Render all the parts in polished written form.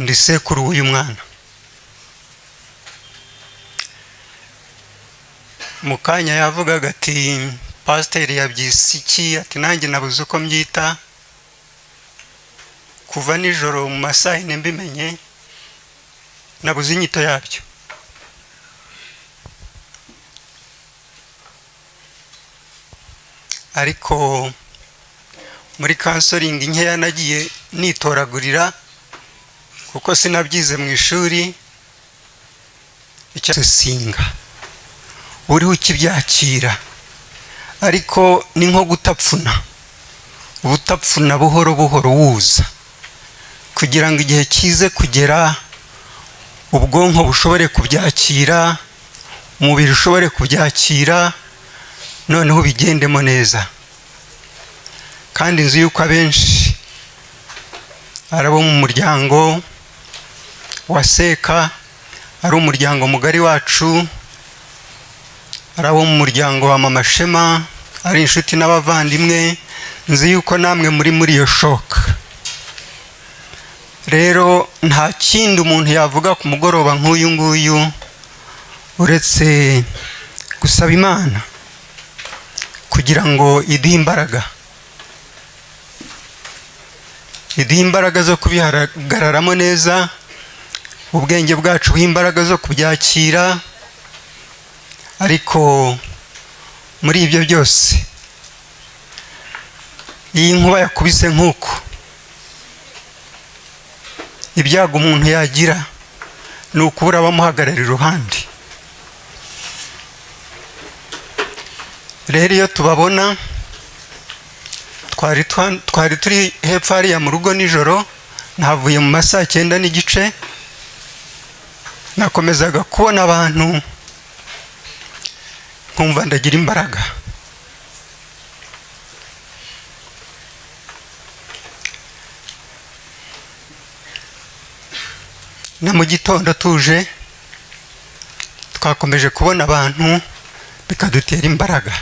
Ndi sekuru w'uyu mwana. Mu kanya yavugaga ati pasiteri yabyise iki, ati nanjye nabuze uko mbyita. Kuva nijoro mu masaha 4 mbimenye, nabuze inyito yabyo. Ariko muri counseling nkeya nagiye nitoragurira, kuko sinabyize mu ishuri, icyasinga uriho ukibyakira, ariko ni nko gutapfuna, ubutapfuna buhoro buhoro wuza, kugira ngo igihe kize kugera ubwonko bushobore kubyakira, umubiri ushobore kubyakira, noneho ubigendemo neza. Kandi nzi yuko abenshi ari abo mu muryango wa Seka, ari umuryango mugari wacu, ari abo mu muryango wa Mama Shema, ari inshuti n'abavandimwe. Nzi yuko namwe muri iyo shock. Rero nta kindi umuntu yavuga ku mugoroba nk'uyu nguyu uretse gusaba Imana kugira ngo iduhe imbaraga, iduhe imbaraga zo kubihagararamo neza, ubwenge bwacu buhe imbaraga zo kubyakira. Ariko muri ibyo byose, iyi nkuba yakubise nk'uko, ibyago umuntu yagira ni ukubura abamuhagarara iruhande. Rero iyo tubabona, twari turi hepfo hariya mu rugo nijoro, navuye mu masaha 9:30, nakomezaga kubona abantu nkumva ndagira imbaraga. Na mu gitondo tuje twakomeje kubona abantu bikadutera imbaraga.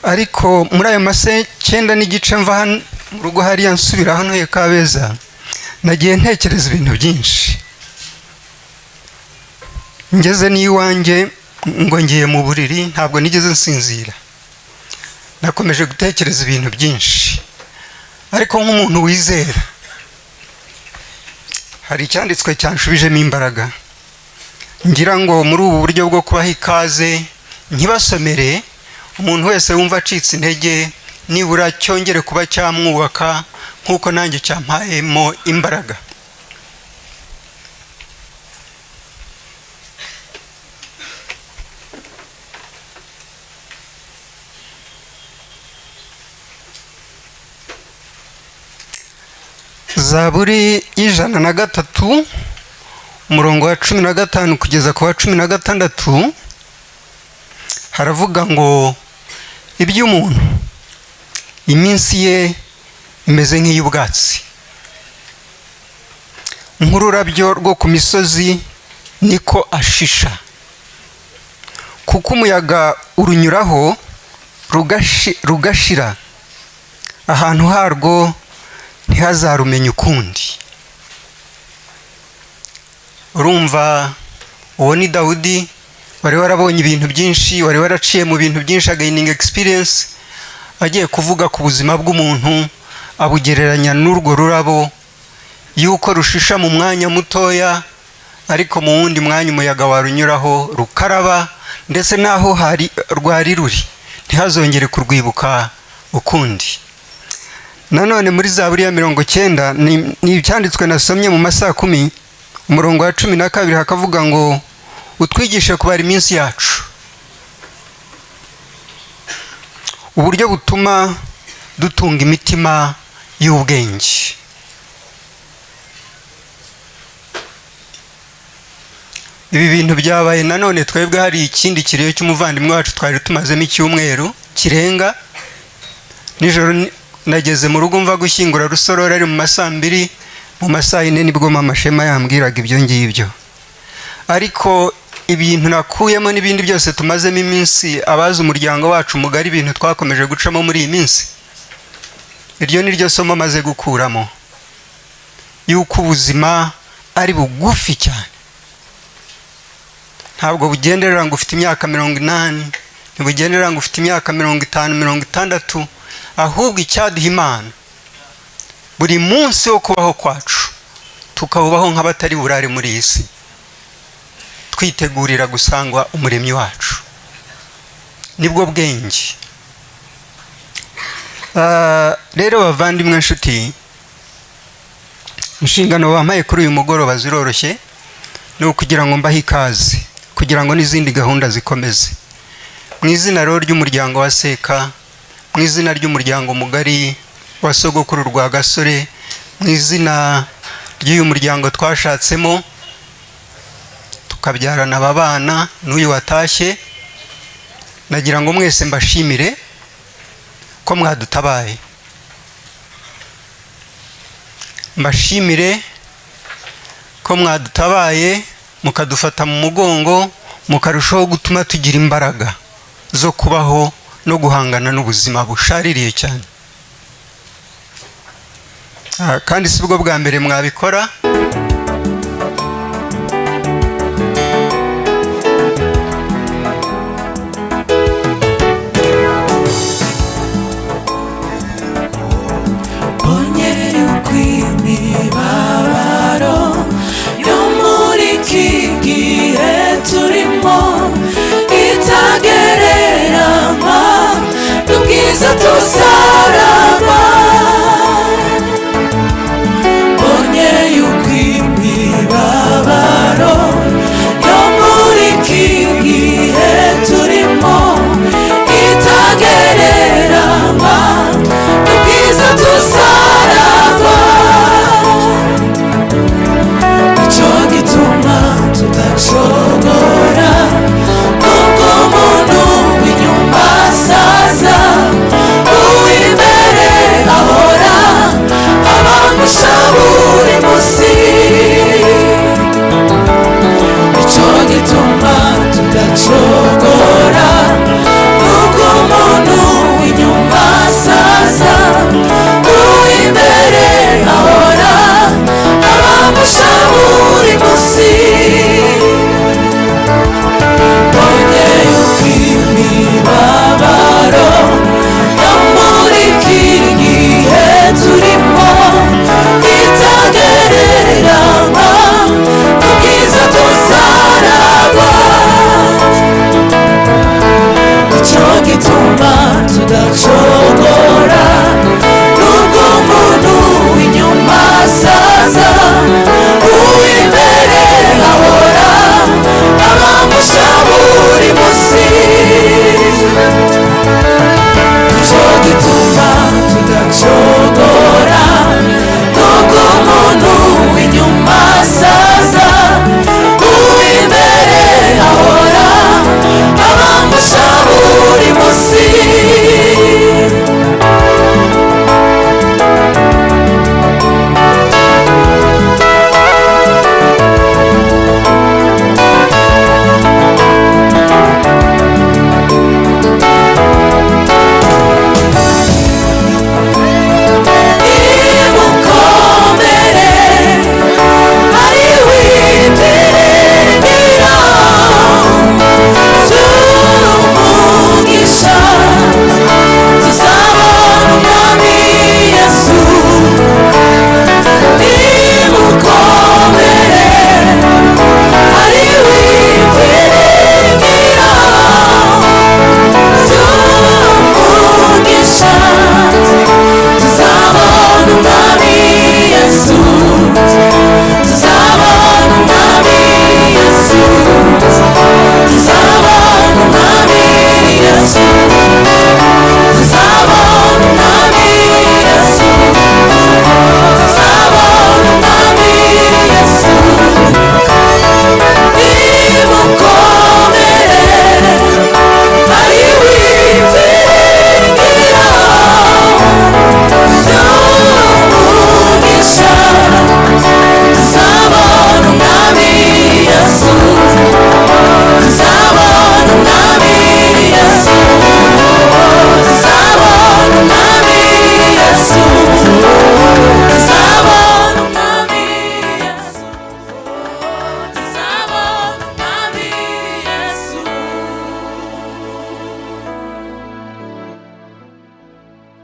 Ariko muri ayo masaha 9:30 mva hano mu rugo hariya nsubira hano he Kabeza, nagiye ntekereza ibintu byinshi. Ngeze n'iwanjye ngo ngiye mu buriri, ntabwo nigeze nsinzira, nakomeje gutekereza ibintu byinshi. Ariko nk'umuntu wizera, hari icyanditswe cyanshubijemo imbaraga, ngira ngo muri ubu buryo bwo kubaha ikaze nkibasomere, umuntu wese wumva acitse intege nibura cyongere kuba cyamwubaka nk'uko nanjye cyampayemo imbaraga. Zaburi 103 umurongo wa 15 kugeza ku wa 16, haravuga ngo iby'umuntu iminsi ye imeze nk'iy'ubwatsi, nk'ururabyo rwo ku misozi niko ashisha, kuko umuyaga urunyuraho rugashira, ahantu harwo ntihazarumenye ukundi. Urumva uwo ni Dawudi wari warabonye ibintu byinshi, wari waraciye mu bintu byinshi, againinga experience, agiye kuvuga ku buzima bw'umuntu abugereranya n'urwo rurabo, yuko rushisha mu mwanya mutoya, ariko mu wundi mwanya umuyaga warunyuraho rukaraba, ndetse n'aho hari rwari ruri ntihazongere kurwibuka ukundi. Nanone muri Zaburi ya 90, ni icyanditswe nasomye mu masaha 10, umurongo wa 12, hakavuga ngo utwigishe kubara iminsi yacu, uburyo butuma dutunga imitima y'ubwenge. Ibi bintu byabaye nanone twebwe hari ikindi kiriyo cy'umuvandimwe wacu twari tumazemo icyumweru kirenga. Nijoro nageze mu rugo mva gushyingura Rusororo ari mu masaha 2, mu masaha 4 nibwo Mama Shema yambwiraga ibyo ngibyo. Ariko ibintu nakuyemo n'ibindi byose tumazemo iminsi, abazi umuryango wacu mugari, ibintu twakomeje gucamo muri iyi minsi, Iryo ni ryo somo amaze gukuramo, yuko ubuzima ari bugufi cyane. Ntabwo bugenderera ngo ufite imyaka 80, ntibugenderera ngo ufite imyaka 50, 60. Ahubwo icyaduha Imana buri munsi wo kubaho kwacu, tukawubaho nk'abatari burare muri iyi si, twitegurira gusangwa Umuremyi wacu, nibwo bwenge. Rero bavandimwe, nshuti, inshingano bampaye kuri uyu mugoroba ziroroshye: ni ukugira ngo mbahe ikaze, kugira ngo n'izindi gahunda zikomeze. Mu izina rero ry'umuryango wa Seka, mu izina ry'umuryango mugari wa sogokuru rwa Gasore, mu izina ry'uyu muryango twashatsemo tukabyarana aba bana n'uyu watashye, nagira ngo mwese mbashimire ko mwadutabaye, mbashimire ko mwadutabaye, mukadufata mu mugongo, mukarushaho gutuma tugira imbaraga zo kubaho no guhangana n'ubuzima bushaririye cyane. Kandi si bwo bwa mbere mwabikora.